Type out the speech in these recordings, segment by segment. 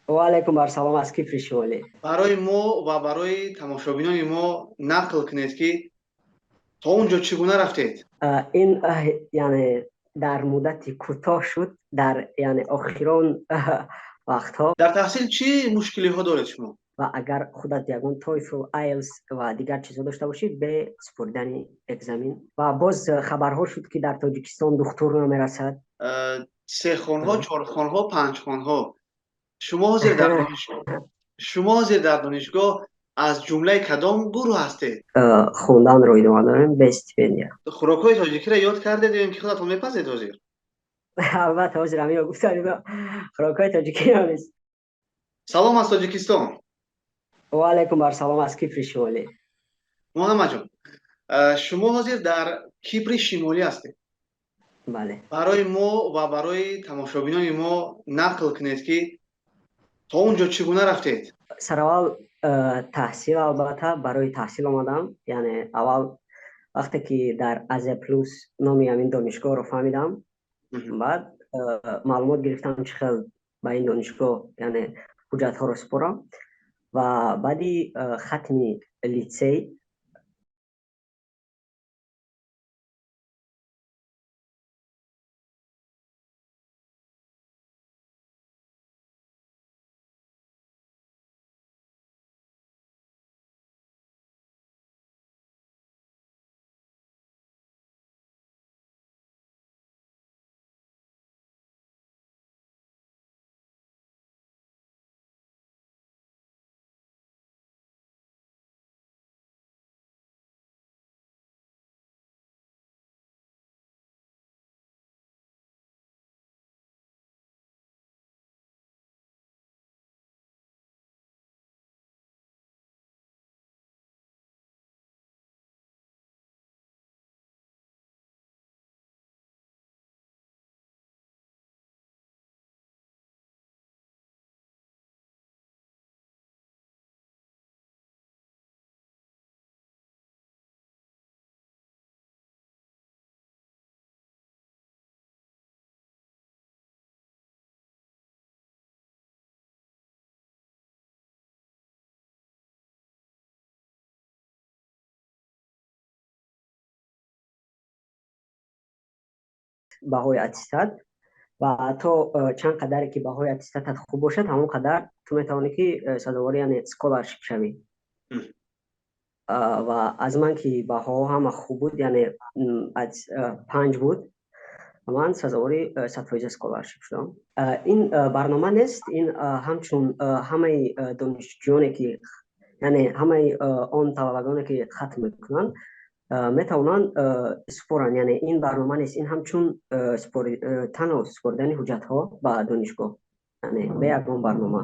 Ва алайкум ассалом аз Кипри Шимолӣ. Барои мо ва барои тамошобинони мо нақл кунед, ки то он ҷо чӣ гуна рафтед? Ин яъне дар муддати кӯтоҳ шуд, дар яъне охирон вақтҳо. Дар таҳсил чӣ мушкилиҳо доред шумо? Ва агар худат ягон TOEFL, IELTS ва дигар чизҳо дошта бошӣ, бе супоридани экзамен. Ва боз хабарҳо шуд, ки дар Тоҷикистон духтур намерасад. Се хонҳо, чор хонҳо, панҷ хонҳо. Шумо ҳозир дар донишгоҳ, шумо ҳозир дар донишгоҳ аз ҷумлаи кадом гурӯҳ ҳастед? Хонданро идома дорем бе стипендия. Хӯрокҳои тоҷикиро ёд кардед ё ин ки худатон мепазед ҳозир? Албатта, ҳозир ҳаминро гуфтам, хӯрокҳои тоҷикиро нест. Салом аз Тоҷикистон. Ва алайкум ассалом аз Кипри Шимолӣ. Муҳаммадҷон, шумо ҳозир дар Кипри Шимолӣ ҳастед. Бале. Барои мо ва барои тамошобинони мо нақл кунед, ки то он ҷо чӣ гуна рафтед? Сараввал таҳсил, албатта барои таҳсил омадам. Яъне аввал вақте ки дар Азия Плюс номи ҳамин донишгоҳро фаҳмидам, баъд маълумот гирифтам, чӣ хел ба ин донишгоҳ яъне ҳуҷҷатҳоро супорам. Ва баъди хатми литсей баҳои аттестат ва то чанд қадаре ки баҳои аттестатат хуб бошад, ҳамон қадар ту метавонӣ, ки сазовори яъне scholarship шавӣ. Ва аз ман ки баҳоҳо ҳама хуб буд, яъне аз 5 буд, ман сазовори 100% scholarship шудам. Ин барнома нест, ин ҳамчун ҳамаи донишҷӯёне ки яъне ҳамаи он талабагоне ки хатм мекунанд, метавонанд супоранд. Яъне ин барнома нест, ин ҳамчун танҳо супоридани ҳуҷҷатҳо ба донишгоҳ, яъне бе ягон барнома.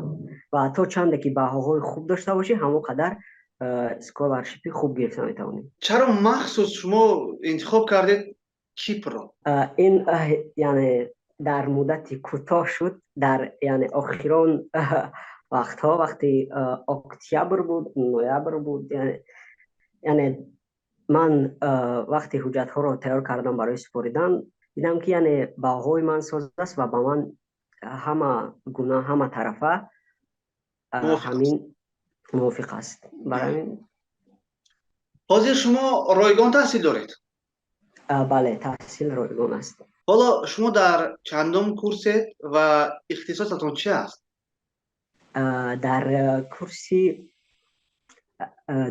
Ва то чанде ки баҳоҳои хуб дошта бошӣ, ҳамон қадар scholarship и хуб гирифта метавонӣ. Чаро махсус шумо интихоб кардед Кипрро? Ин яъне дар муддати кӯтоҳ шуд, дар яъне охирон вақтҳо, вақти октябр буд, ноябр буд, яъне ман вақти ҳуҷҷатҳоро тайёр кардам барои супоридан, дидам, ки яъне баҳоҳои ман соз аст ва ба ман ҳама гуна, ҳама тарафа ҳамин мувофиқ аст. Барои ҳамин. Ҳозир шумо ройгон таҳсил доред? Бале, таҳсил ройгон аст. Ҳоло шумо дар чандум курсед ва ихтисосатон чи аст? Дар курси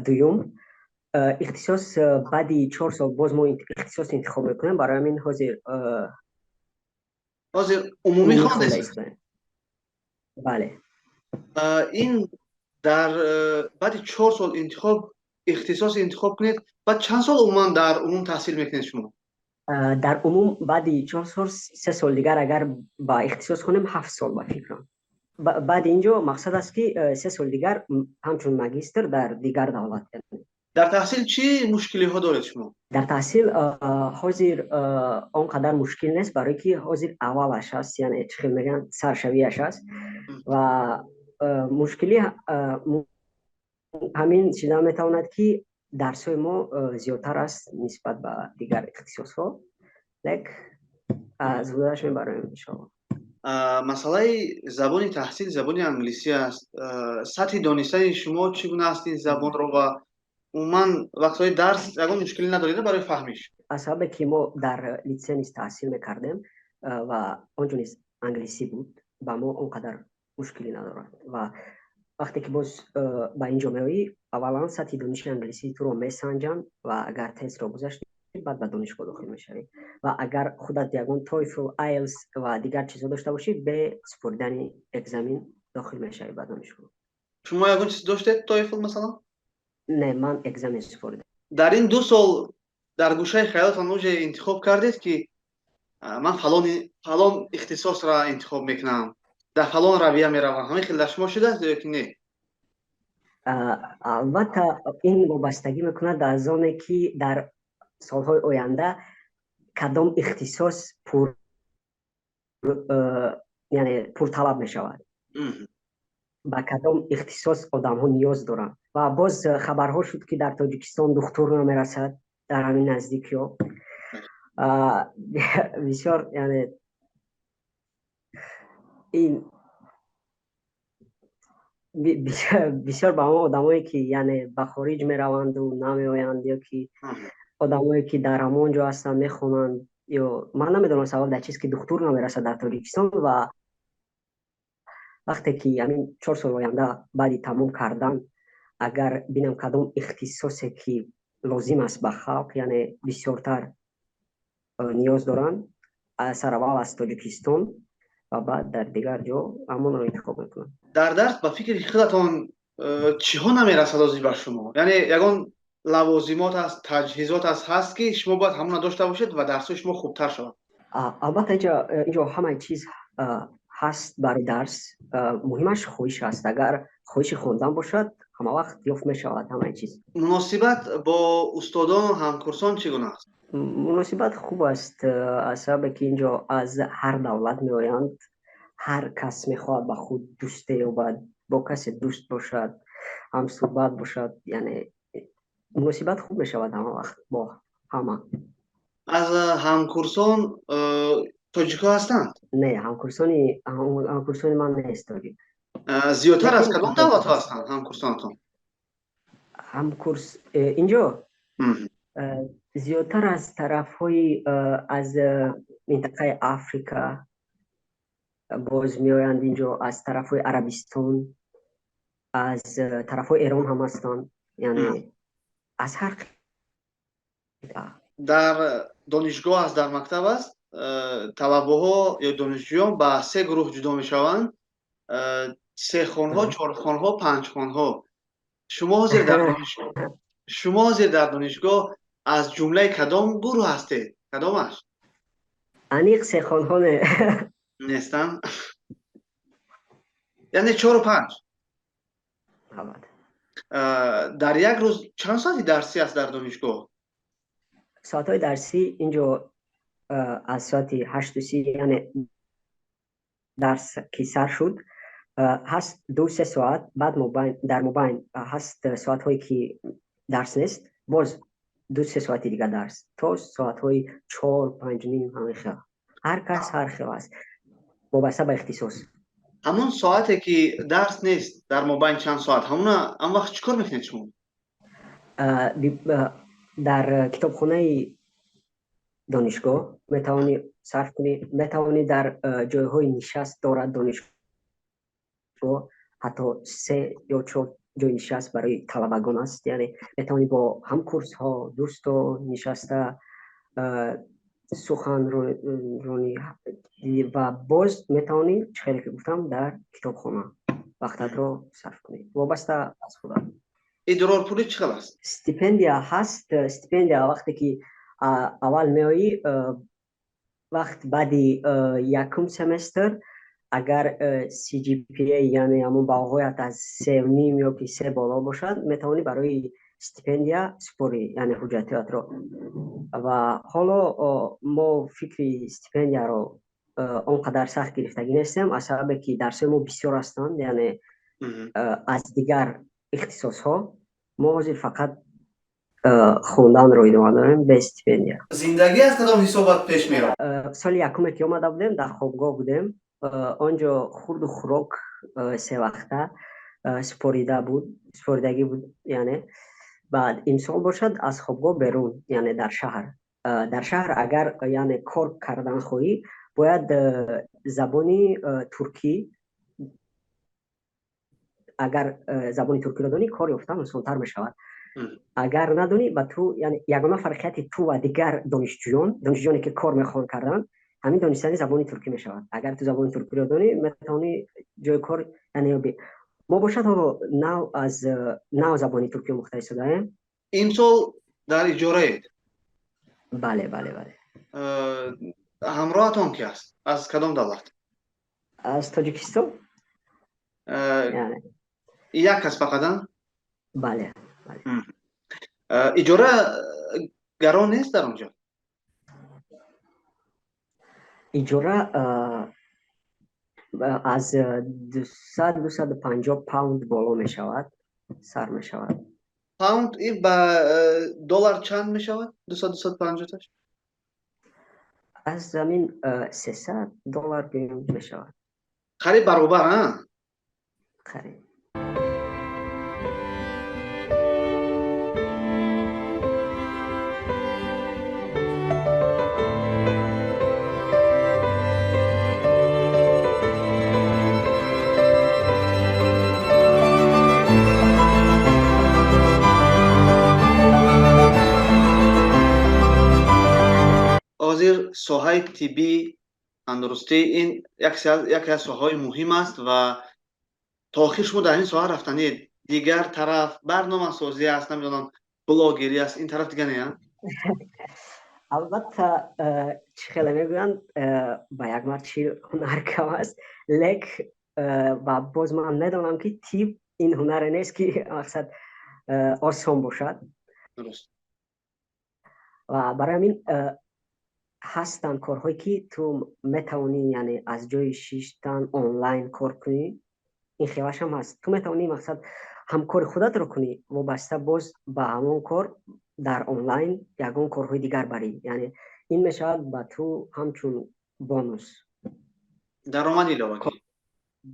дуюм. Ихтисос баъди 4 сол боз мо ихтисос интихоб мекунем, барои ҳамин ҳозир Ҳозир умумӣ хондед? Бале. Ин дар баъди 4 сол интихоб, ихтисос интихоб кунед, баъд чанд сол умуман дар умум таҳсил мекунед шумо? Дар умум баъди 4 сол, 3 сол дигар агар ба ихтисос хонем, 7 сол ба фикрам. Баъди ин ҷо мақсад аст, ки 3 соли дигар ҳамчун магистр дар дигар давлат. Дар таҳсил чӣ мушкилиҳо доред шумо? Дар таҳсил ҳозир он қадар мушкил нест, барое ки ҳозир аввалаш аст, яъне чӣ хел мегӯянд, саршавиаш аст. Ва мушкилӣ ҳамин чиза метавонад, ки дарсҳои мо зиёдтар аст нисбат ба дигар ихтисосҳо, лек аз гузараш мебароем, иншоалло. Масъалаи забони таҳсил забони англисӣ аст. Сатҳи донистани шумо чӣ гуна аст ин забонро ва умуман вақтҳои дарс ягон мушкилӣ надоред барои фаҳмиш? Аз сабабе ки мо дар литсей низ таҳсил мекардем ва он ҷо низ англисӣ буд, ба мо он қадар мушкилӣ надорад. Ва вақте ки боз ба ин ҷо меоӣ, аввалан сатҳи дониши англисии туро месанҷанд ва агар тестро гузаштӣ, баъд ба донишгоҳ дохил мешавӣ. Ва агар худат ягон TOEFL, IELTS ва дигар чизҳо дошта бошӣ, бе супоридани экзамен дохил мешавӣ ба донишгоҳ. Шумо ягон чиз доштед, TOEFL масалан? Не, ман экзамен супоридам. Дар ин 2 сол дар гӯшаи хаёлатон уже интихоб кардед, ки ман фалон ихтисосро интихоб мекунам, дар фалон равия меравам, ҳамин хел дар шумо шудааст ё ки не? Албатта, ин вобастагӣ мекунад аз оне, ки дар солҳои оянда кадом ихтисос яъне пурталаб мешавад, ба кадом ихтисос одамҳо ниёз доранд. Ва боз хабарҳо шуд, ки дар Тоҷикистон духтур намерасад дар ҳамин наздикиҳо бисёр, яъне ин бисёр ба он одамое, ки яъне ба хориҷ мераванду намеоянд ё ки одамое, ки дар ҳамон ҷо ҳастанд, мехонанд, ё ман намедонам сабаб дар чист, ки духтур намерасад дар Тоҷикистон. Ва вақте ки ҳамин 4 соли оянда баъди тамом кардан агар бинам кадом ихтисосе ки лозим аст ба халқ, яъне бисёртар ниёз доранд, сараввал аз Тоҷикистон ва баъд дар дигар ҷо, ҳамонро интихоб мекунам. Дар дарс ба фикри худатон чиҳо намерасад ҳозир ба шумо? Яъне ягон лавозимот аст, таҷҳизот аст, ҳаст, ки шумо бояд ҳамона дошта бошед ва дарсҳои шумо хубтар шавад? Албатта, инҷо ҳамаи чиз ҳаст барои дарс. Муҳимаш хоҳиш аст. Агар хоҳиши хондан бошад, ҳама вақт ёфт мешавад ҳамаи чиз. Муносибат бо устодону ҳамкурсон чӣ гуна аст? Муносибат хуб аст, аз сабабе ки инҷо аз ҳар давлат меоянд, ҳар кас мехоҳад ба худ дӯсте ёбад, бо касе дӯст бошад, ҳамсӯҳбат бошад. Яъне муносибат хуб мешавад ҳама вақт бо ҳама. Аз ҳамкурсон тоҷикҳо ҳастанд? Не, ҳамкурсони ман нест тоҷик. Зиёдтар аз кадом давлатҳо ҳастанд ҳамкурсонатон? Ҳамкурс инҷо зиёдтар аз тарафҳои аз минтақаи Африка боз меоянд инҷо, аз тарафҳои Арабистон, аз тарафҳои Эрон ҳам ҳастанд, яъне аз ҳар қитъа. Дар донишгоҳ аст, дар мактаб аст, талабаҳо ё донишҷӯён ба се гурӯҳ ҷудо мешаванд: сехонҳо, чорхонҳо, панҷхонҳо. Шумо ҳозир дар донишгоҳ аз ҷумлаи кадом гурӯҳ ҳастед, кадомаш? Аниқ сехонҳо не. Нестам, яъне чору панҷ? Албатта. Дар як рӯз чанд соати дарсӣ аст дар донишгоҳ? Соатҳои дарсӣ инҷо аз соати 8:30, яъне дарс ки сар шуд, ҳаст 2-3 соат, баъд дар мобайн ҳаст соатҳое, ки дарс нест, боз 2-3 соати дигар дарс то соатҳои 4, 5:30, ҳамин хел. Ҳар кас ҳар хел аст, вобаста ба ихтисос. Ҳамон соате, ки дарс нест, дар мобайн чанд соат, ҳамона он вақт чӣ кор мекунед шумо? Дар китобхонаи донишгоҳ метавонӣ сарф кунӣ, метавонӣ дар ҷойҳои нишаст дорад донишгоҳ, ҳатто се ё чор ҷои нишаст барои талабагон аст. Яъне метавонӣ бо ҳамкурсҳо, дӯсто нишаста сухан ронӣ ва боз метавонӣ, чӣ хеле ки гуфтам, дар китобхона вақтатро сарф кунӣ, вобаста аз худат. Идрорпулӣ чӣ хел аст? Стипендия ҳаст. Стипендия вақте ки аввал меоӣ, вақт баъди якум семестр агар CGPA, яъне ҳамон баллҳоят аз 3.5 ё ки 3 боло бошад, метавонӣ барои стипендия супорӣ, яъне ҳуҷҷатиятро. Ва ҳоло мо фикри стипендияро он қадар сахт гирифтагӣ нестем, аз сабабе ки дарсҳои мо бисёр ҳастанд, яъне аз дигар ихтисосҳо. Мо ҳозир фақат хонданро идома дорем бе стипендия. Зиндагӣ аз кадом ҳисобат пеш меравад? Соли якуме ки омада будем, дар хобгоҳ будем. Он ҷо хурду хӯрок севақта супорида буд, супоридагӣ буд. Яъне баъд имсол бошад, аз хобгоҳ берун, яъне дар шаҳр агар, яъне, кор кардан хоҳӣ, бояд забони туркӣ, агар забони туркиро донӣ, кор ёфтан осонтар мешавад. Агар надонӣ, ба ту, яъне, ягона фарқияти ту ва дигар донишҷӯёне, ки кор мехоҳанд кардан, ҳамин донистани забони туркӣ мешавад. Агар ту забони туркиро донӣ, метавонӣ ҷои кор, яъне, ёбӣ. Мо бошад, ҳоло нав аз нав забони туркӣ омӯхта истодаем. Имсол дар иҷораед? Бале. Ҳамроҳатон ки аст, аз кадом давлат? Аз Тоҷикистон. Як кас фақат? Бале. Иҷора гарон нест дар он ҷо? Иҷора аз 200, 250 паунд боло мешавад, сар мешавад. Паунд ин ба доллар чанд мешавад, 200, 250-аш? Аз замин 300 доллар гӯем мешавад. Қариб баробар, а? Қариб. Ҳозир соҳаи тиббӣ, тандурустӣ ин яке аз соҳаҳои муҳим аст ва то охир шумо дар ин соҳа рафтанед. Дигар тараф барномасозӣ аст, намедонам, блогерӣ аст, ин тараф дига не? Албатта, чӣ хеле мегӯянд, ба як мард 40 ҳунар кам аст, лек ва боз ман медонам, ки тиб ин ҳунаре нест, ки мақсад осон бошад. Ва барои ҳамин ҳастанд корҳое, ки ту метавонӣ, яъне, аз ҷои шиштан онлайн кор кунӣ. Ин хелашам ҳаст. Ту метавонӣ, мақсад, ҳамкори худатро кунӣ, вобаста боз ба ҳамон кор дар онлайн ягон корҳои дигар барӣ. Яъне ин мешавад ба ту ҳамчун бонус. Даромади иловагӣ.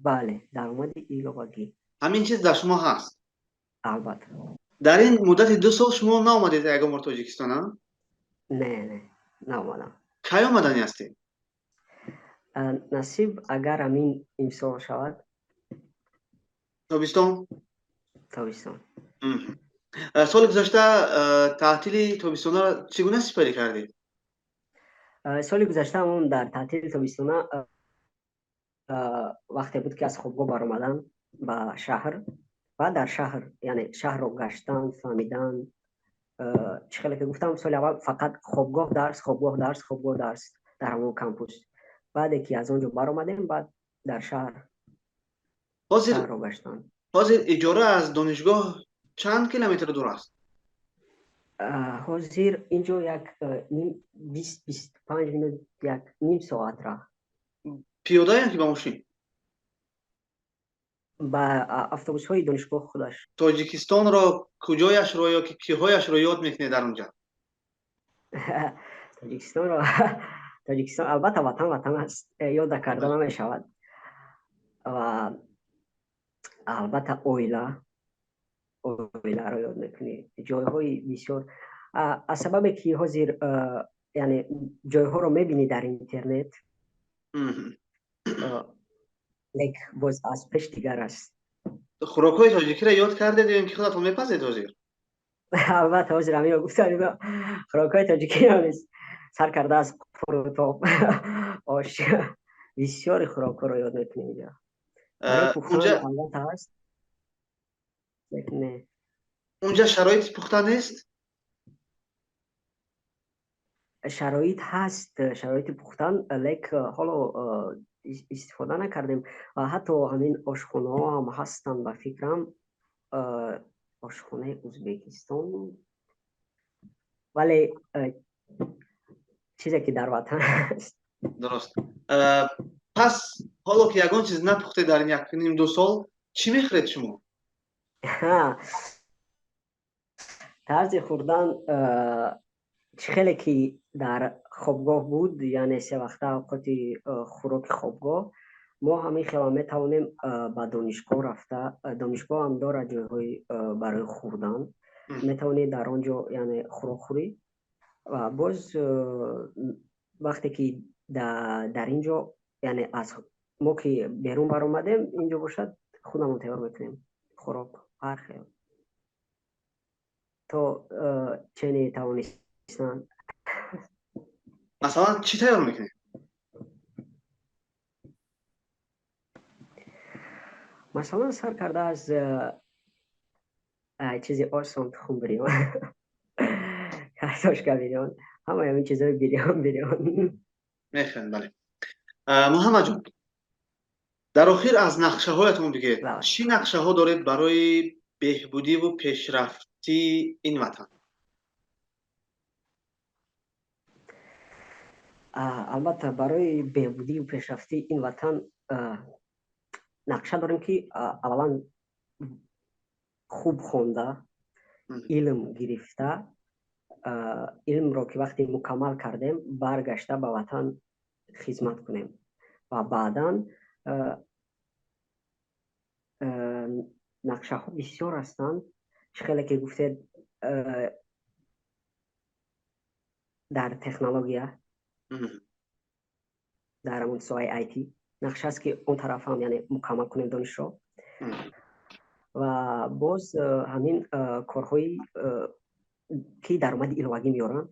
Бале, даромади иловагӣ. Ҳамин чиз дар шумо ҳаст? Албатта. Дар ин муддати 2 сол шумо наомадед ягон бор Тоҷикистон, а? Не, наомадам. Кай омаданӣ ҳастед? Насиб, агар ҳамин имсол шавад. Тобистон? Тобистон. Соли гузашта таътили тобистонаро чӣ гуна сипарӣ кардед? Соли гузашта ҳамон дар таътили тобистона вақте буд, ки аз хобгоҳ баромадан ба шаҳр ва дар шаҳр, яъне, шаҳрро гаштан, фаҳмидан. Чӣ хеле ки гуфтам, соли аввал фақат хобгоҳ, дарс, хобгоҳ, дарс, хобгоҳ, дарс дар ҳамон кампус. Баъде ки аз он ҷо баромадем, баъд дар шаҳр шаҳрро гаштан. Ҳозир иҷора аз донишгоҳ чанд километр дур аст? Ҳозир инҷо як 20, 25 минут, як ним соат ра. Пиёда ё ки ба мошин? Ба автобусҳои донишгоҳ худаш. Тоҷикистонро куҷояшро ё ки киҳояшро ёд мекунед дар он ҷо? Тоҷикистонро, Тоҷикистон, албатта, ватан ватан аст, ёд накарда намешавад. Ва албатта оиларо ёд мекунӣ, ҷойҳои бисёр, аз сабабе ки ҳозир, яъне, ҷойҳоро мебинӣ дар интернет, лек боз аз пеш дигар аст. Хӯрокҳои тоҷикиро ёд кардед ё ин ки худатон мепазед ҳозир? Албатта, ҳозир ҳамиро гуфтам, хӯрокҳои тоҷикиро низ сар карда аз қурутоб, ош, бисёри хӯрокҳоро ёд мекунем инҷо. Барои пухтан албатта ҳаст, лекин не. Унҷа шароити пухта нест? Шароит ҳаст, шароити пухтан, лек ҳоло истифода накардем. Ва ҳатто ҳамин ошхонаҳо ҳам ҳастанд, ба фикрам, ошхонаи Ӯзбекистон, вале чизе ки дар ватан аст. Дуруст. Пас ҳоло ки ягон чиз напухтед дар ин якним ду сол, чӣ мехӯред шумо? Тарзи хӯрдан чӣ хеле ки дар хобгоҳ буд, яъне се вақта авқоти хӯроки хобгоҳ. Мо ҳамин хела метавонем ба донишгоҳ рафта, донишгоҳ ҳам дорад ҷойҳои барои хӯрдан, метавонӣ дар он ҷо, яъне, хӯрок хӯрӣ. Ва боз вақте ки дар ин ҷо, яъне, аз мо ки берун баромадем, ин ҷо бошад, худамон тайёр мекунем хӯрок ҳар хел то чени тавонистан. Масалан, чӣ тайёр мекунед? Масалан, сар карда аз чизи осон, тухм бирён, картошка бирён, ҳамаи ҳамин чизҳои бирён бирён. Мехӯрем, бале. Муҳаммадҷон, дар охир аз нақшаҳоятон бигӯед. Чӣ нақшаҳо доред барои беҳбудиву пешрафти ин ватан? Албатта, барои беҳбудиву пешрафти ин ватан нақша дорем, ки аввалан хуб хонда, илм гирифта, илмро ки вақте мукаммал кардем, баргашта ба ватан хизмат кунем ва баъдан нақшаҳо бисёр ҳастанд. Чӣ хеле ки гуфтед, дар технология, дар ҳамон соҳаи IT нақша аст, ки он тараф ҳам, яъне, мукаммал кунем донишро ва боз ҳамин корҳои ки даромади иловагӣ меоранд.